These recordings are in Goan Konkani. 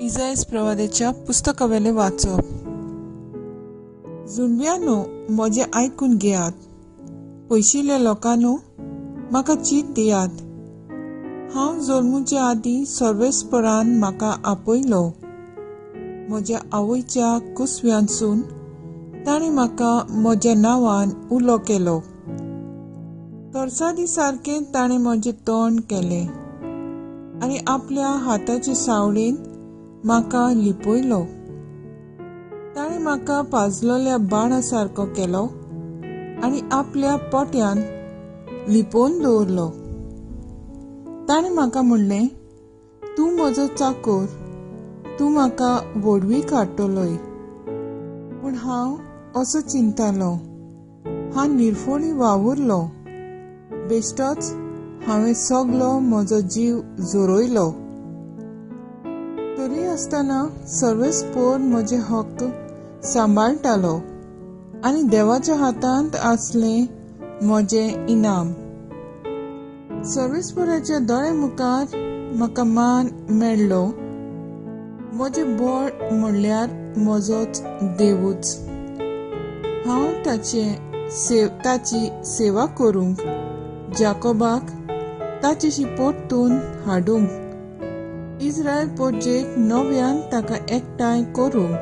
इजायस प्रवादेच्या पुस्तकावेले वाचप. जुंव्यानो म्हजें आयकून घेयात, पयशिल्ल्या लोकांनो म्हाका चीत दियात. हांव जल्मुचे आदीं सर्वेस्परान म्हाका आपयलो. म्हज्या आवयच्या कुसव्यांसून ताणें म्हाका म्हज्या नांवान उलो केलो. तरसादी सारकें ताणें म्हजें तोंड केलें आनी आपल्या हाताचे सावळेन म्हाका लिपयलो. ताणें म्हाका पाजलोल्या बाणा सारको केलो आनी आपल्या पोट्यान लिपोवन दवरलो. ताणें म्हाका म्हणलें, तूं म्हजो चाकोर, तूं म्हाका व्हडवी काडटलोय. पूण हांव असो चिंतालो, हांव निर्फोणी वावुरलो, बेश्टोच हांवें सगलो म्हजो जीव जोरयलो. तरी आसतना सर्वेस्पोर म्हजे हक्क सांबाळटालो आनी देवाच्या हातांत आसलें म्हजें इनाम. सर्वेस्पोराच्या दोळे मुखार म्हाका मान मेळ्ळो. म्हजें बळ म्हणल्यार म्हजोच देवूच. हांव ताची सेवा करूंक, जाकोबाक ताचेशी परतून हाडूंक, इस्रायल पोरजेक नव्यान ताका एकठांय करूंक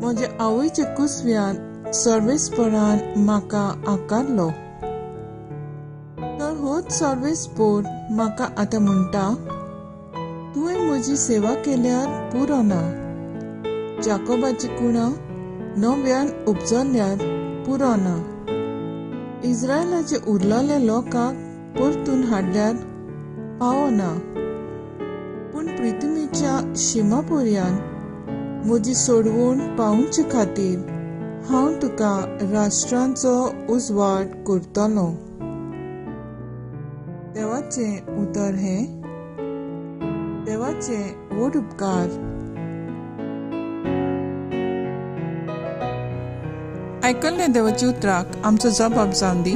म्हज्या आवयच्या कुसव्यान सर्वेस्परान म्हाका आकारलो. तर होच सर्वेस्पोर म्हाका आतां म्हणटा, तुवें म्हजी सेवा केल्यार पुरो ना, जाकोबाची कुणां नव्यान उपजल्यार पुरो ना, इस्रायलाचे उरलेल्या लोकांक परतून हाडल्यार पावना, पूण पृथ्वीच्या शिमा पर्यान म्हजी सोडवण पावोवचे खातीर हांव तुका राष्ट्रांचो उजवाड करतलो. देवाचें उतर हें. देवाचे व्हड उपकार. आयकल्ल्या देवाच्या उतराक आमचो जबाब जावन दी.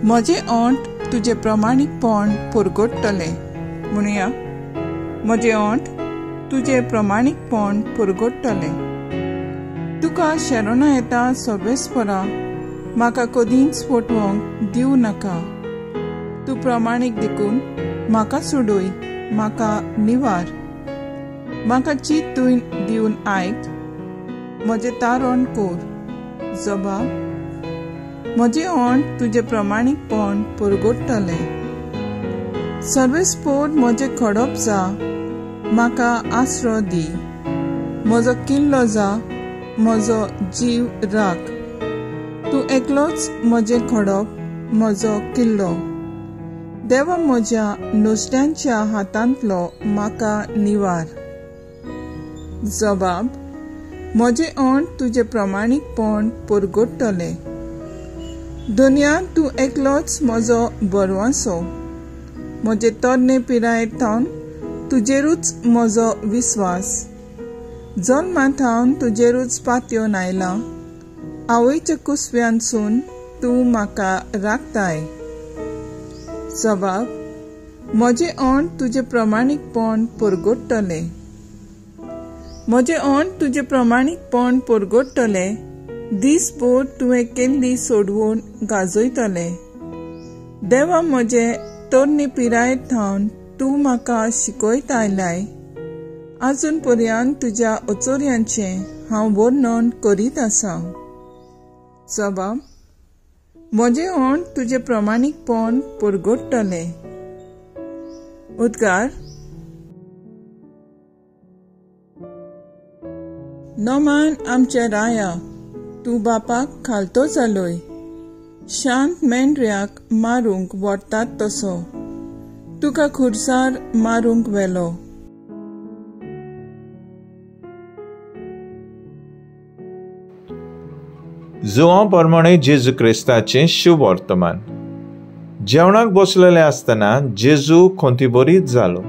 म्हजें ओंठ तुजें प्रमाणीकपण पुरगोडटलें. म्हणुया, म्हजें ओंठ तुजें प्रमाणीकपण पुरगोडटलें. तुका शरणा येता सर्वेस्परा, म्हाका कदींच फटोवंक दिवं नाका. तूं प्रमाणीक देखून म्हाका सोडय, म्हाका निवार. म्हाका चीत तुवें दिवन आयक, म्हजें तारण कोर. जबाब, म्हजें ओंठ तुजें प्रमाणीकपण पुरगोडटलें. सर्वेस्पोर म्हजें खडप जा, म्हाका आसरो दी. म्हजो किल्लो जा, म्हजो जीव राख. तूं एकलोच म्हजें खडप, म्हजो किल्लो. देवा म्हज्या नुस्त्यांच्या हातांतलो म्हाका निवार. जबाब, म्हजें ओंठ तुजें प्रमाणीकपण पुरगोडटलें. दुनिया तूं एकलोच म्हजो बरवासो. म्हजे तरणे पिरायेर थावन तुजेरूच म्हजो विस्वास. जल्मा थावन तुजेरूच पातयेवन आयलां. आवयच्या कुसव्यानसून तूं म्हाका राखताय. जबाब, म्हजें ओंठ तुजें प्रमाणीकपण पुरगोडटलें. म्हजें ओंठ तुजें प्रमाणीकपण पुरगोडटलें. दीसभर तुवें केल्ली सोडवण गाजयतलें. देवा म्हजे तरणे पिरायेर थावन तूं म्हाका शिकयत आयलाय. आजून पर्यंत तुज्या अचोर्यांचें हांव वर्णन करीत आसा. जबाब, म्हजें ओंठ तुजें प्रमाणीकपण पुरगोडटलें. उद्गार, नमान आमच्या राया, तूं बापाक खालतो जालोय. शांत मेंढऱ्याक मारूंक व्हरतात तसो तुका खुर्सार मारूंक व्हेलो. जुवां प्रमाणे जेजू क्रिस्ताचें शुभ वर्तमान. जेवणाक बसलेले आसतना जेजू खंतीबरीत जालो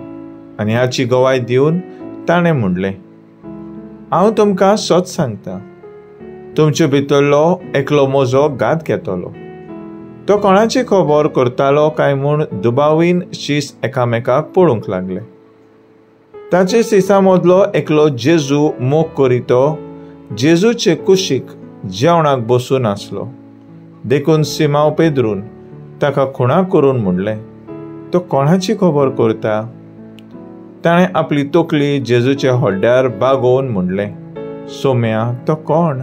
आनी हाची गवाय दिवन ताणें म्हणलें, हांव तुमकां सत सांगता, तुमचे भितरलो एकलो म्हजो घात घेतलो. तो कोणाची खबर करतालो काय म्हूण दुबावीन शीस एकामेकाक पळोवंक लागले. ताचे सिसा मदलो एकलो जेजू मोग करीतो जेजूचे कुशीक जेवणाक बसून आसलो. देखून सिमांव पेद्रून ताका खुणा करून म्हणलें, तो कोणाची खबर करता? ताणें आपली तकली जेजूच्या हड्ड्यार बागोवन म्हणलें, सोम्या, तो कोण?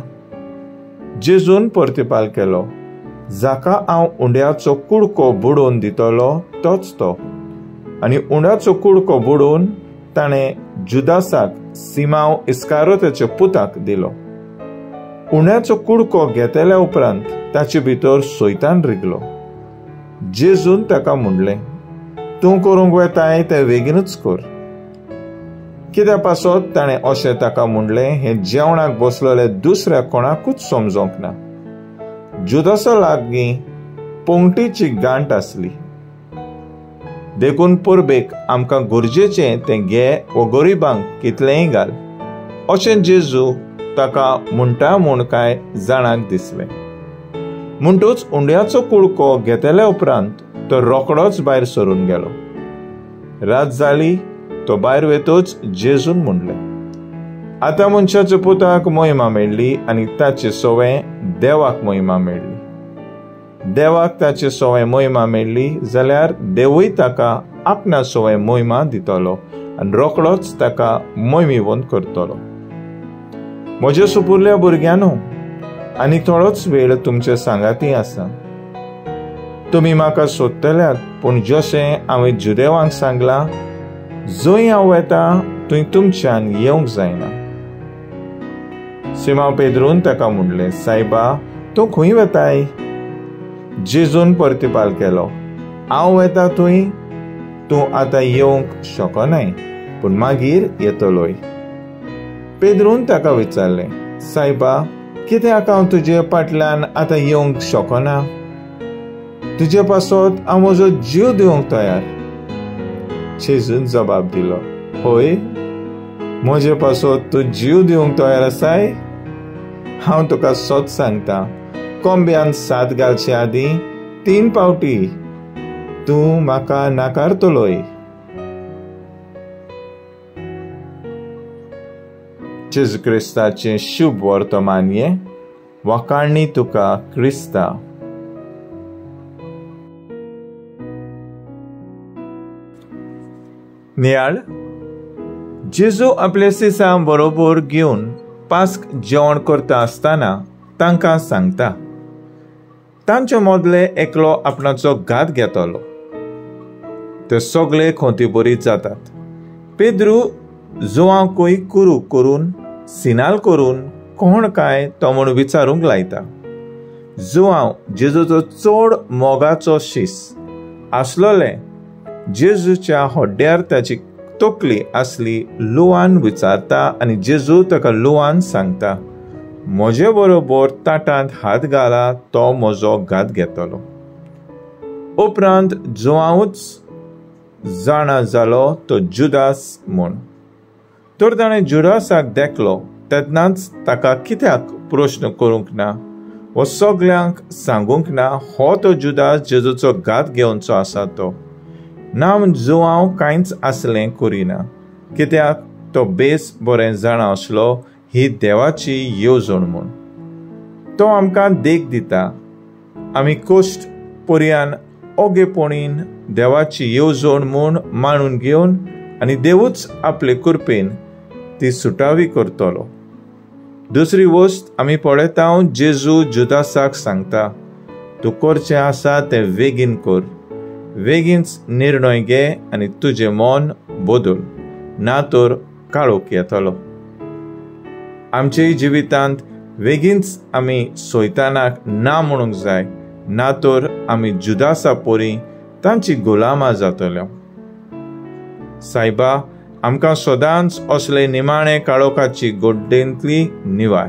जेजून प्रतिपाल केलो, जाका हांव उंड्याचो कुडको बुडोवन दितलो तोच तो. आनी उंड्याचो कुडको बुडोवन ताणें जुदासाक, सिमांव इस्कारोताच्या पुताक दिलो. उंड्याचो कुडको घेतल्या उपरांत ताचे भितर सोयतान रिगलो. जेजून ताका म्हणलें, तूं करूंक वेताय तें बेगीनूच कर. कित्या पासत ताणें अशें ताका म्हणलें हें जेवणाक बसलेले दुसऱ्या कोणाकूच समजोंक ना. जुदासा लागीं पोंगटीची गांठ आसली, देखून परबेक आमकां गरजेचें तें घे वो गरिबांक कितलेंय घाल अशें जेजू ताका म्हणटा म्हूण कांय जाणांक दिसलें. म्हणटूच उंड्याचो कुडको घेतल्या उपरांत तो रोकडोच भायर सरून गेलो. रात जाली, तो भायर वेतोच जेजून म्हणलें, आतां मनशाच्या पुताक मोहिमा मेळ्ळी आनी ताचे सवें देवाक मोहिमा मेळ्ळी. देवाक ताचे सवें मोहिमा मेळ्ळी जाल्यार देवूय ताका आपणा सवें मोहिमा दितलो आनी रोकडोच ताका मोहिमेवंत करतलो. म्हज्या सुपुरल्या भुरग्यांनो, आनी थोडोच वेळ तुमचे सांगाती आसा. तुमी म्हाका सोदतल्यात, पूण जशें हांवें जुदेवांक सांगलां, जंय हांव वेता थंय तुमच्यान येवंक जायना. सिमांव पेद्रून ताका म्हणलें, सायबा, तूं खंय वेताय? जेजून प्रतिपाल केलो, हांव वेता थंय तूं आतां येवंक शकनाय, पूण मागीर येतलोय. पेद्रून ताका विचारलें, सायबा, कित्याक हांव तुजे फाटल्यान आतां येवंक शकना? तुजे पासत हांव म्हजो जीव दिवंक तयार. जेजून जबाब दिलो, हय, म्हजे पासत तूं जीव दिवंक तयार आसाय? हांव तुका सत सांगता, कोंब्यान सात घालचे आदीं 3 पावटी तूं म्हाका नाकारतलोय. जेजू क्रिस्ताचें शुभ वर्तमान हें. वाखाणणी तुका क्रिस्ता. नियाळ. जेजू आपले सिसां बरोबर घेवन पास्क जेवण करता आसतना तांकां सांगता, तांचे मदले एकलो आपणाचो घात घेतलो. ते सगळे खोंतीबरीत जातात. पेद्रू जुवांकूय कुरू करून सिनाल करून कोण काय तो म्हूण विचारूंक लायता. जुवांव जेजूचो चड मोगाचो शीस आसलोले जेजूच्या हड्ड्यार ताची तकली आसली लुवान विचारता आनी जेजू ताका लुवान सांगता, म्हजे बरोबर ताटांत हात घाला तो म्हजो घात घेतलो. उपरांत जुवांवूच जाणा जालो तो जुदास म्हूण. तर ताणें जुदासाक देखलो तेन्नाच ताका कित्याक प्रश्न करूंक ना वो सगल्यांक सांगूंक ना हो तो जुदास जेजूचो घात घेवचो आसा तो. ना जुवांव कांयच आसलें करिना, कित्याक तो बेस बरें जाणा आसलो ही देवाची येवजण म्हूण. तो आमकां देख दिता, आमी कश्ट पर्यान ओगेपणीन देवाची येवजण म्हूण मानून घेवन आनी देवूच आपले कृपेन ती सुटावी करतलो. दुसरी वस्त आमी पळयता, जेजू जुदासाक सांगता, तूं करचें आसा तें बेगीन कर, बेगीनच निर्णय घे आनी तुजें मन बदल, ना तर काळोख येतलो. आमच्या जिवितांत बेगीनच आमी सैतानाक ना म्हणूंक जाय, ना तर आमी जुदासा परी तांची गुलामां जातले. सायबा, आमकां सदांच असले निमाणे काळोखाची गोड्डेंतली निवार.